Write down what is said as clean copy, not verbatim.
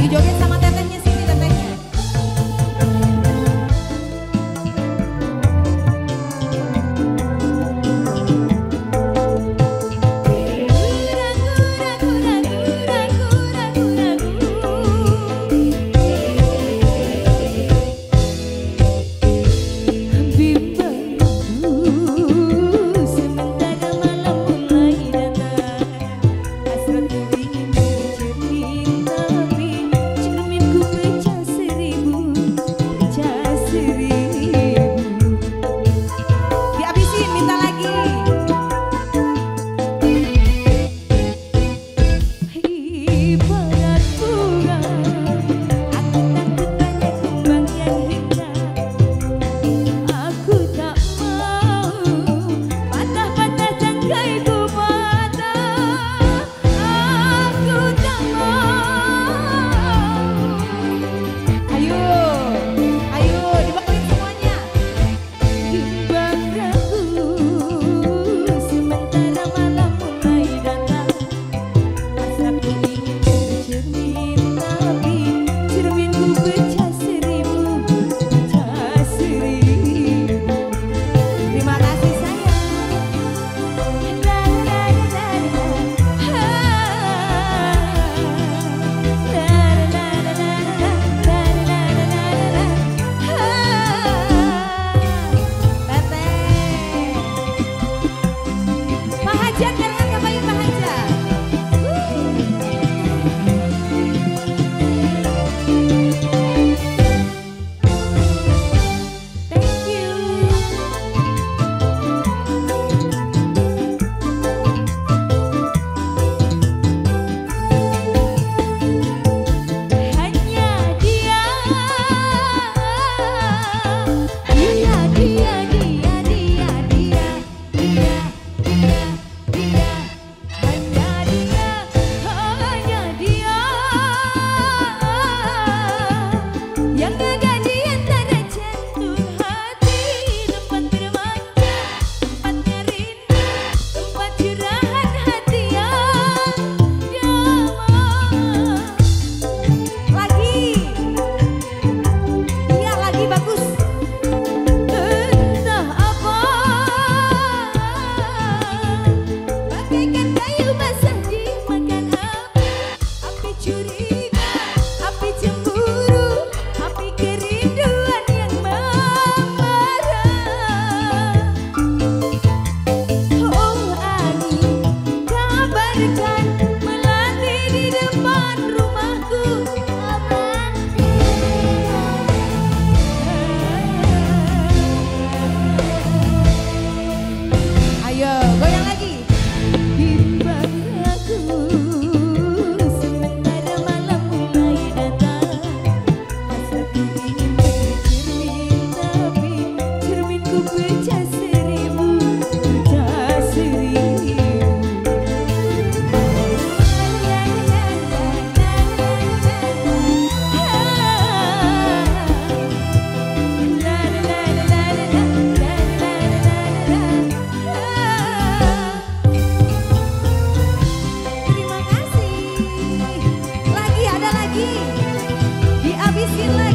Lagi joget sama tetehnya sini, tetehnya. Ragu, ragu, ragu, ragu, ragu, ragu. Bimbangku sementara malam mulai datang, hasratku ingin bercermin tapi cerminku pecah seribu, pecah seribu. Dihabisin, minta lagi. Ibarat bunga, aku takut banyak kumbang yang hinggap. Aku tak mau patah-patah tangkaiku patah. Aku tak mau. Ayo, ayo dibawain semuanya. Bimbang ragu sementara malam mulai datang, hasratku ingin bercermin tapi cerminku pecah seribu, pecah seribu. Terima kasih sayang. La la la la, ha. La la la la la, la la la la la, ha. Teteh. Pak Hajat, barengan ngapain Pak Hajat? Thank you. Hanya dia, dia, dia, dia, dia, dia, dia, dia, dia. Hanya dia yang ada di antara jantung hati, tempat bermanja, tempatnya rindu, tempat curahan hati yang damai. Lagi, iya lagi bagus. Entah apa, bagaikan kayu basah dimakan api, api curiga, api cemburu, api kerinduan yang membara. Oh angin, kabarkan melati di depan rumahku. Ayo goyang lagi. Bimbang ragu sementara malam mulai datang, hasratku ingin bercermin tapi cerminku pecah seribu, pecah seribu. La la la la la la, ha. La la la la la la la la la, ha. Terima kasih. Lagi ada lagi. Dihabisin lagi.